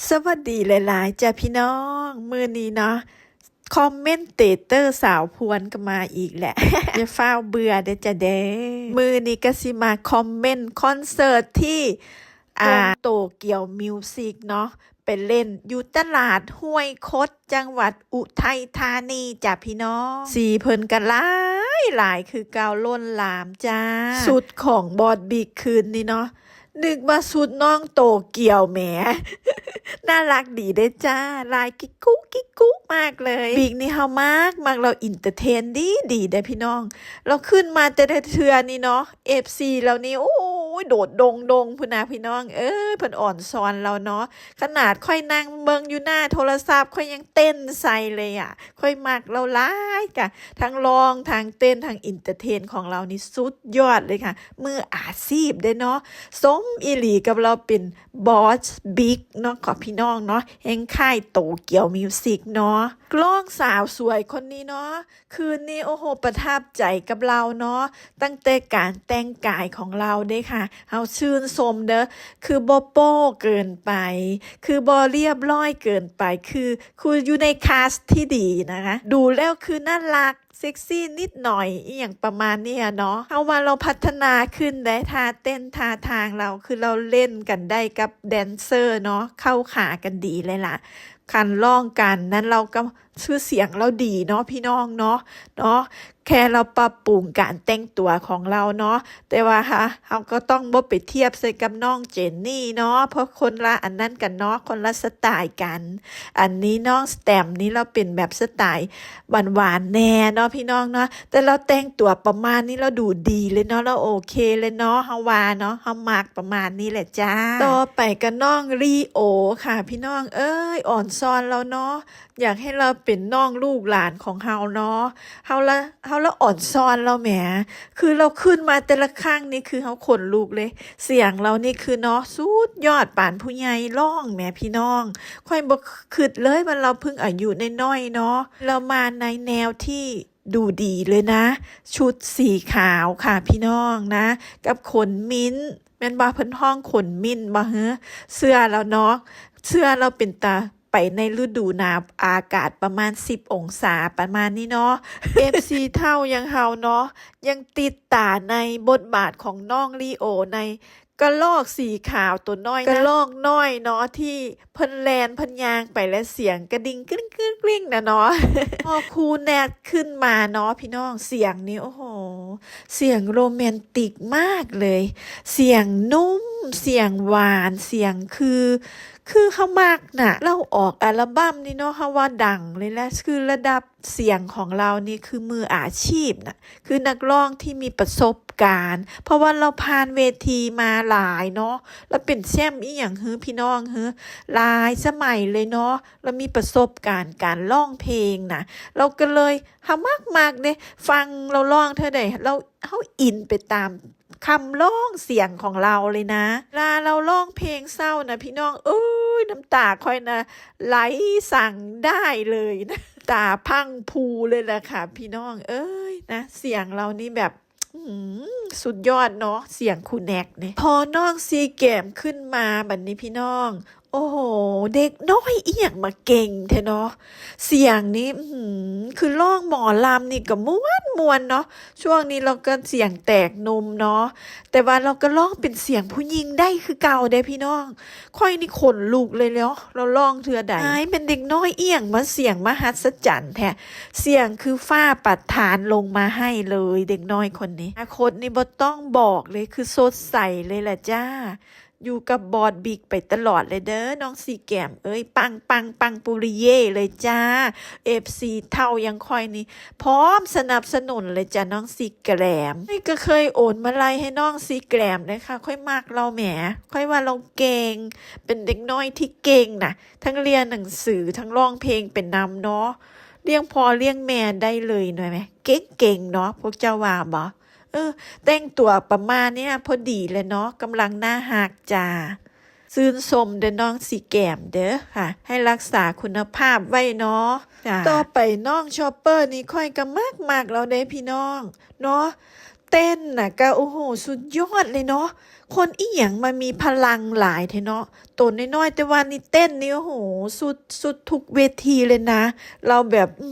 ສະຫວັດດີຫຼາຍໆ ຈ້າພີ່ນ້ອງ. ມື້ນີ້ເນາະ ຄອມເມັນເຕເຕີສາວພວນກໍມາອີກແຫຼະ ຢ່າຟ້າວເບື່ອເດີ້ຈ້າເດີ້. ມື້ນີ້ກໍຊິມາຄອມເມັນຄອນເສີດທີ່ ອ່າ ໂຕກຽວມິວສິກເນາະ ໄປເລ່ນຢູ່ຕະຫຼາດຫ້ວຍຄົດ ຈັງຫວັດອຸໄທທານີຈ້າພີ່ນ້ອງ. ເອັຟຊີເພິ່ນກໍຫຼາຍໆ ຄືເກົ່າ ລົ້ນຫຼາມຈ້າ. ຊຸດຂອງບອດບິກຄືນນີ້ເນາະ ນຶກວ່າຊຸດນ້ອງໂຕກຽວແໝ ໜ້າລັກດີເດ້ຈ້າ ລາຍກິກກຸກິກກຸມາກເລີຍ. ບິກນີ້ເຮົາມັກ ມັກລາວເອັນເຕີເທນດີໆ ເດ້ພີ່ນ້ອງ. ລາວຂຶ້ນມາແຕ່ລະເທື່ອນີ້ເນາະ ເອັຟຊີລາວນີ້ ໂອ້ຍ ໂດດດົງໆ ພຸ້ນນະພີ່ນ້ອງເອີຍ. ເພິ່ນອອນຊອນລາວເນາະ ຂະໜາດຂ້ອຍນັ່ງເບິ່ງຢູ່ໜ້າໂທລະສັບ ຂ້ອຍຍັງເຕັ້ນໃສ່ເລີຍອະ. ຂ້ອຍມັກລາວຫຼາຍກະ ທັງຮ້ອງ ທັງເຕັ້ນ ທັງເອັນເຕີເທນຂອງລາວນີ້ສຸດຍອດເລີຍຄ່ະ ມືອາຊີບເດ້ເນາະ. ສົມອີ່ຫຼີກັບລາວເປັນບອດບິກເນາະ ຂອງພີ່ນ້ອງເນາະ ແຫ່ງຄ້າຍໂຕກຽວມິວສິກເນາະ. ນັກຮ້ອງສາວສວຍຄົນນີ້ເນາະ ຄືນນີ້ ໂອ້ໂຫ ປະທັບໃຈກັບລາວເນາະ ຕັ້ງແຕ່ການແຕ່ງກາຍຂອງລາວເດ້ຄ່ະ ເຮົາຊື່ນຊົມເດີ້. ຄືບໍ່ໂປ້ເກີນໄປ ຄືບໍ່ລຽບລ້ອຍເກີນໄປ ຄື ຄືຢູ່ໃນຄາສທີ່ດີນະ ດູແລ້ວຄືໜ້າລັກ ເຊັກຊີນິດໜ້ອຍ ອີ່ຫຍັງປະມານນີ້ອະເນາະ. ເຮົາວ່າລາວພັດທະນາຂຶ້ນໄດ໋ ທ່າເຕັ້ນທ່າທາງລາວ ຄືລາວເລ່ນກັນໄດ້ກັບແດນເຊີເນາະ ເຂົ້າຂາກັນດີເລີຍລະ. ຄັນຮ້ອງກັນນັ້ນ ລາວກໍ ຊື່ສຽງລາວດີເນາະ ພີ່ນ້ອງເນາະ ເນາະ ແຄ່ລາວປັບປຸງການແຕ່ງຕົວຂອງລາວເນາະ. ແຕ່ວ່າເຮົາ ເຮົາກໍຕ້ອງບໍ່ໄປທຽບໃສ່ກັບນ້ອງເຈນນີ້ເນາະ ເພາະຄົນລະອັນນັ້ນກັນເນາະ ຄົນລະສະໄຕລ໌ກັນ. ອັນນີ້ນ້ອງສະແຕມນີ້ລາວເປັນແບບສະໄຕລ໌ຫວານໆແດ່ເນາະ ພີ່ນ້ອງເນາະ. ແຕ່ລາວແຕ່ງຕົວປະມານນີ້ ລາວດູດີເລີຍເນາະ ລາວໂອເຄເລີຍເນາະ ເຮົາວ່າເນາະ ເຮົາມັກປະມານນີ້ແຫຼະຈ້າ. ຕໍ່ໄປກໍນ້ອງລີໂອຄ່ະ ພີ່ນ້ອງເອີຍ ອອນຊອນລາວເນາະ ຢາກໃຫ້ລາວເປັນນ້ອງລູກຫຼານຂອງເຮົາເນາະ. ເຮົາລະ ເຮົາລະອອນຊອນລາວແໝ ຄືລາວຂຶ້ນມາແຕ່ລະຄັ້ງນີ້ ຄືເຮົາຂົນລຸກເລີຍ. ສຽງລາວນີ້ຄືເນາະ ສຸດຍອດ ປານຜູ້ໃຫຍ່ຮ້ອງແໝພີ່ນ້ອງ. ຂ້ອຍບໍ່ຄິດເລີຍວ່າລາວເພິ່ງອາຍຸນ້ອຍໆເນາະ. ລາວມາໃນແນວທີ່ ດູດີເລີຍນະ ຊຸດສີຂາວຄ່ະພີ່ນ້ອງນະ ກັບຂົນມິ້ນ ແມ່ນບໍ່ ເພິ່ນຮ້ອງຂົນມິ້ນບໍ່ເຮີ ເສື້ອລາວເນາະ ເສື້ອລາວເປັນຕາໄປໃນລະດູໜາວ ອາກາດປະມານສິບອົງສາ ປະມານນີ້ເນາະ. ເອັຟຊີເຖົ້າຢ່າງເຮົາເນາະ ຍັງຕິດຕາໃນບົດບາດຂອງນ້ອງລີໂອ ໃນ ກະລອກສີຂາວໂຕນ້ອຍນະ ກະລອກນ້ອຍເນາະ ທີ່ເພິ່ນແລ່ນເພິ່ນຍ່າງໄປ ແລະ ສຽງກະດິ່ງກຣິ້ງໆນະເນາະ ພໍຄູແນດຂຶ້ນມາເນາະ ພີ່ນ້ອງ ສຽງນີ້ ໂອ້ໂຫ ສຽງໂຣແມນຕິກມາກເລີຍ ສຽງນຸ້ມ ສຽງຫວານ ສຽງຄື ຄືເຮົາມັກນະ. ລາວອອກອັລະບັ້ມນີ້ເນາະ ເຮົາວ່າດັງເລີຍແຫຼະ ຄືລະດັບ ສຽງຂອງລາວນີ້ຄືມືອາຊີບນະ ຄືນັກຮ້ອງທີ່ມີປະສົບການ ເພາະວ່າລາວຜ່ານເວທີມາຫຼາຍເນາະ ລາວເປັນແຊ້ມອີ່ຫຍັງເຮີ ພີ່ນ້ອງເຮີ ຫຼາຍສະໄໝເລີຍເນາະ ລາວມີປະສົບການການຮ້ອງເພງນະ ລາວກໍເລີຍ ເຮົາມັກໆເດ້ ຟັງລາວຮ້ອງເທື່ອໃດ ລາວ ເຮົາອິນໄປຕາມ ຄຳຮ້ອງສຽງຂອງລາວເລີຍນະ ເວລາລາວຮ້ອງເພງເສົ້ານະ ພີ່ນ້ອງເອີຍ ນ້ຳຕາຂ້ອຍນະໄຫຼສັງໄດ້ເລີຍນະ ຕາພັງພູເລີຍລະຄ່ະ ພີ່ນ້ອງເອີຍນະ ສຽງລາວນີ້ແບບ ອືມ ສຸດຍອດເນາະ ສຽງຄູແນັກນີ້. ພໍນ້ອງຊີແກມຂຶ້ນມາບັດນີ້ ພີ່ນ້ອງ ໂອ້ໂຫ ເດັກນ້ອຍອີ່ຫຍັງມາເກັ່ງແທ້ເນາະ ສຽງນີ້ ອື ຄືຮ້ອງໝໍລຳນີ້ກໍມ່ວນໆເນາະ ຊ່ວງນີ້ລາວກໍສຽງແຕກໜຸ່ມເນາະ ແຕ່ວ່າລາວກໍຮ້ອງເປັນສຽງຜູ້ຍິງໄດ້ຄືເກົ່າເດ້ພີ່ນ້ອງ ຂ້ອຍນີ້ຂົນລຸກເລີຍເນາະ ລາວຮ້ອງເທື່ອໃດ ອ້າຍ ແມ່ນເດັກນ້ອຍອີ່ຫຍັງມາ ສຽງມະຫັດສະຈັນແທ້ ສຽງຄືຟ້າປະທານລົງມາໃຫ້ເລີຍ ເດັກນ້ອຍຄົນນີ້ ອະນາຄົດນີ້ບໍ່ຕ້ອງບອກເລີຍ ຄືສົດໃສເລີຍລະຈ້າ. ຢູ່ກັບບອດບິກໄປຕະຫຼອດເລີຍເດີ້ ນ້ອງຊີແກມເອີຍ ປັງໆ ປັງປຸລິເຢເລີຍຈ້າ ເອັຟຊີເຖົ້າຢ່າງຂ້ອຍນີ້ ພ້ອມສະໜັບສະໜູນເລີຍຈ້າ ນ້ອງຊີແກມ. ຂ້ອຍກໍເຄີຍໂອນມາໄລໃຫ້ນ້ອງຊີແກມເດ້ຄ່ະ ຂ້ອຍມັກລາວແໝ ຂ້ອຍວ່າລາວເກັ່ງ ເປັນເດັກນ້ອຍທີ່ເກັ່ງນະ ທັງລຽນໜັງສື ທັງຮ້ອງເພງໄປນຳເນາະ ລ້ຽງພໍ່ລ້ຽງແມ່ໄດ້ເລີຍນະແໝ ເກັ່ງໆເນາະ ພວກເຈົ້າວ່າບໍ່? ເອີ ແຕ່ງຕົວປະມານນີ້ພໍດີແຫຼະເນາະ ກຳລັງໜ້າຮັກຈ້າ ຊື່ນຊົມເດີ້ນ້ອງຊີແກມເດີ້ຄ່ະ ໃຫ້ຮັກສາຄຸນນະພາບໄວ້ເນາະ ຈ້າ. ຕໍ່ໄປນ້ອງຊອບເປີນີ້ຂ້ອຍກໍມັກໆລາວເດ້ພີ່ນ້ອງເນາະ ເຕັ້ນນະກໍ ໂອ້ໂຫ ສຸດຍອດເລີຍເນາະ ຄົນອີ່ຫຍັງມາມີພະລັງຫຼາຍແທ້ເນາະ ໂຕນ້ອຍໆ ແຕ່ວ່ານີ້ເຕັ້ນນີ້ ໂອ້ໂຫ ສຸດ ສຸດທຸກເວທີເລີຍນະ. ລາວແບບ ອື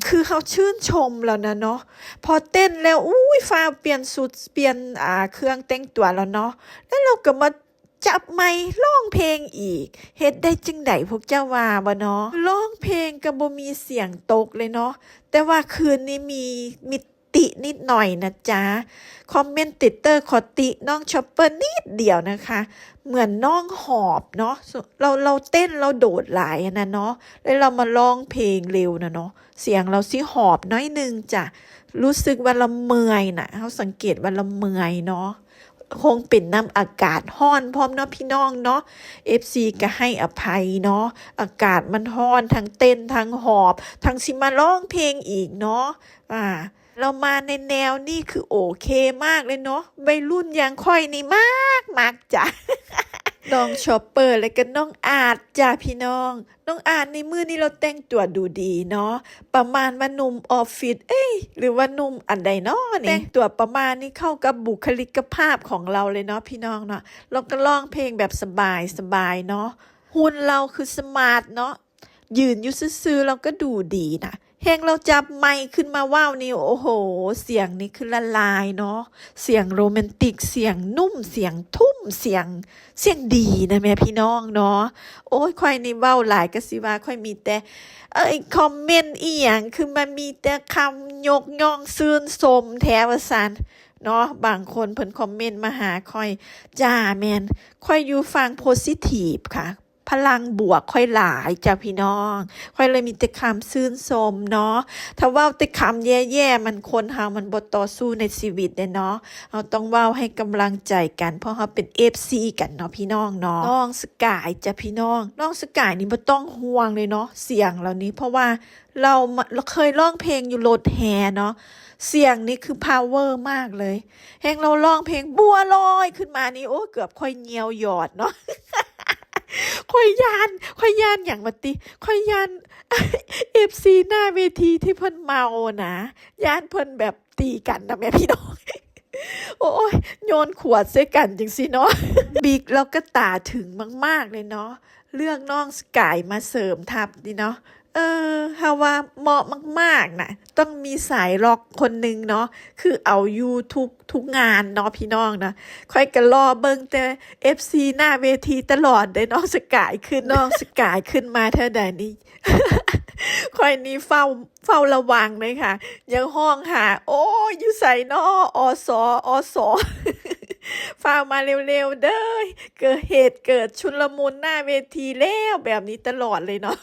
ຄືເຮົາຊື່ນຊົມລາວນະເນາະ. ພໍເຕັ້ນແລ້ວ ອຸ້ຍ ຟ້າວປ່ຽນຊຸດ ປ່ຽນ ອ່າ ເຄື່ອງແຕ່ງຕົວແລ້ວເນາະ ແລ້ວລາວກໍມາຈັບໄມຮ້ອງເພງອີກ. ເຮັດໄດ້ຈັ່ງໃດ ພວກເຈົ້າວ່າບໍ່ເນາະ? ຮ້ອງເພງກໍບໍ່ມີສຽງຕົກເລີຍເນາະ ແຕ່ວ່າຄືນນີ້ມີ ມີ ຕິນິດໜ້ອຍນະຈ໊ະ. ຄອມເມັນເຕເຕີຂໍຕິນ້ອງຊອບເປີນິດດຽວນະຄະ ເໝືອນນ້ອງຫອບເນາະ ລາວ ລາວເຕັ້ນ ລາວໂດດຫຼາຍຫັ້ນນະເນາະ ແລ້ວລາວມາຮ້ອງເພງເລັວນະເນາະ ສຽງລາວຊິຫອບໜ້ອຍໜຶ່ງຈ້ະ. ຮູ້ສຶກວ່າລາວເມື່ອຍນະ ເຮົາສັງເກດວ່າລາວເມື່ອຍເນາະ. ຄົງເປັນນຳອາກາດຮ້ອນພ້ອມເນາະພີ່ນ້ອງເນາະ ເອັຟຊີກໍໃຫ້ອະໄພເນາະ ອາກາດມັນຮ້ອນ ທັງເຕັ້ນ ທັງຫອບ ທັງຊິມາຮ້ອງເພງອີກເນາະ. ອ່າ ລາວມາໃນແນວນີ້ຄືໂອເຄມາກເລີຍເນາະ ໄວລຸ້ນຢ່າງຂ້ອຍນີ້ມັກ ມັກຈ້ະ ນ້ອງຊອບເປີ ແລ້ວກໍນ້ອງອາດຈ້ະພີ່ນ້ອງ. ນ້ອງອາດນີ້ ມື້ນີ້ລາວແຕ່ງຕົວດູດີເນາະ ປະມານວ່າໜຸ່ມອອບຟິດ ເອີຍ ຫຼືວ່າໜຸ່ມອັນໃດເນາະນີ້ ແຕ່ງຕົວປະມານນີ້ເຂົ້າກັບບຸກຄະລິກກະພາບຂອງລາວເລີຍເນາະພີ່ນ້ອງເນາະ. ລາວກໍຮ້ອງເພງແບບສະບາຍໆເນາະ ຫຸ່ນລາວຄືສະມາດເນາະ ຢືນຢູ່ຊື່ໆລາວກໍດູດີນະ. ແຮງລາວຈັບໄມຂຶ້ນມາເວົ້ານີ້ ໂອ້ໂຫ ສຽງນີ້ຄືລະລາຍເນາະ ສຽງໂຣແມນຕິກ ສຽງນຸ້ມ ສຽງທຸ້ມ ສຽງ ສຽງດີນະແມ່ພີ່ນ້ອງເນາະ. ໂອ້ຍ ຂ້ອຍນີ້ເວົ້າຫຼາຍກໍຊິວ່າຂ້ອຍມີແຕ່ ເອີຍ ຄອມເມັນອີ່ຫຍັງ ຄືມັນມີແຕ່ຄຳຍົກຍ້ອງຊື່ນຊົມແທ້ວ່າຊັ້ນເນາະ. ບາງຄົນເພິ່ນຄອມເມັນມາຫາຂ້ອຍ ຈ້າ ແມ່ນ ຂ້ອຍຢູ່ຝັ່ງໂພຊິທີບຄ່ະ ພະລັງບວກຂ້ອຍຫຼາຍຈ້າພີ່ນ້ອງ ຂ້ອຍເລີຍມີແຕ່ຄຳຊື່ນຊົມເນາະ. ຖ້າເວົ້າແຕ່ຄຳແຍ່ໆ ມັນ ຄົນເຮົາມັນບໍ່ຕໍ່ສູ້ໃນຊີວິດເດ້ເນາະ. ເຮົາຕ້ອງເວົ້າໃຫ້ກຳລັງໃຈກັນ ເພາະເຮົາເປັນເອັຟຊີກັນເນາະພີ່ນ້ອງເນາະ. ນ້ອງສະກາຍຈ້າພີ່ນ້ອງ ນ້ອງສະກາຍນີ້ບໍ່ຕ້ອງຫ່ວງເລີຍເນາະ ສຽງລາວນີ້ ເພາະວ່າລາວ ລາວເຄີຍຮ້ອງເພງຢູ່ລົດແຫ່ເນາະ ສຽງນີ້ຄືພາວເວີມາກເລີຍ. ແຮງລາວຮ້ອງເພງບົວລອຍຂຶ້ນມານີ້ ໂອ້ ເກືອບຂ້ອຍຍ່ຽວຢອດເນາະ. ຂ້ອຍຢ້ານ ຂ້ອຍຢ້ານຫຍັງວະຕິ ຂ້ອຍຢ້ານເອັຟຊີໜ້າເວທີທີ່ເພິ່ນເມົານະ ຢ້ານເພິ່ນແບບຕີກັນນະແມ່ພີ່ນ້ອງ. ໂອ້ຍ ໂຍນຂວດໃສ່ກັນຈັ່ງຊີ້ເນາະ. ບິກລາວກໍຕາເຖິງມາກໆເລີຍເນາະ ເລືອກນ້ອງສະກາຍມາເສີມທັບນີ້ເນາະ. ເອີ ເຮົາວ່າເໝາະມາກໆນະ ຕ້ອງມີສາຍລັອກຄົນໜຶ່ງເນາະ ຄືເອົາຢູ່ທຸກ ທຸກງານເນາະພີ່ນ້ອງເນາະ. ຂ້ອຍກໍລໍເບິ່ງແຕ່ເອັຟຊີໜ້າເວທີຕະຫຼອດເດ້ ນ້ອງສະກາຍຂຶ້ນ ນ້ອງສະກາຍຂຶ້ນມາເທື່ອໃດນີ້ ຂ້ອຍນີ້ເຝົ້າ ເຝົ້າລະວັງເລີຍຄ່ະ ຍັງຮ້ອງຫາ ໂອ້ຍ ຢູ່ໃສນໍ ອສ ອສ ຟ້າວມາເລັວໆເດີ້ ເກີດເຫດເກີດຊຸນລະມຸນໜ້າເວທີແລ້ວ ແບບນີ້ຕະຫຼອດເລີຍເນາະ.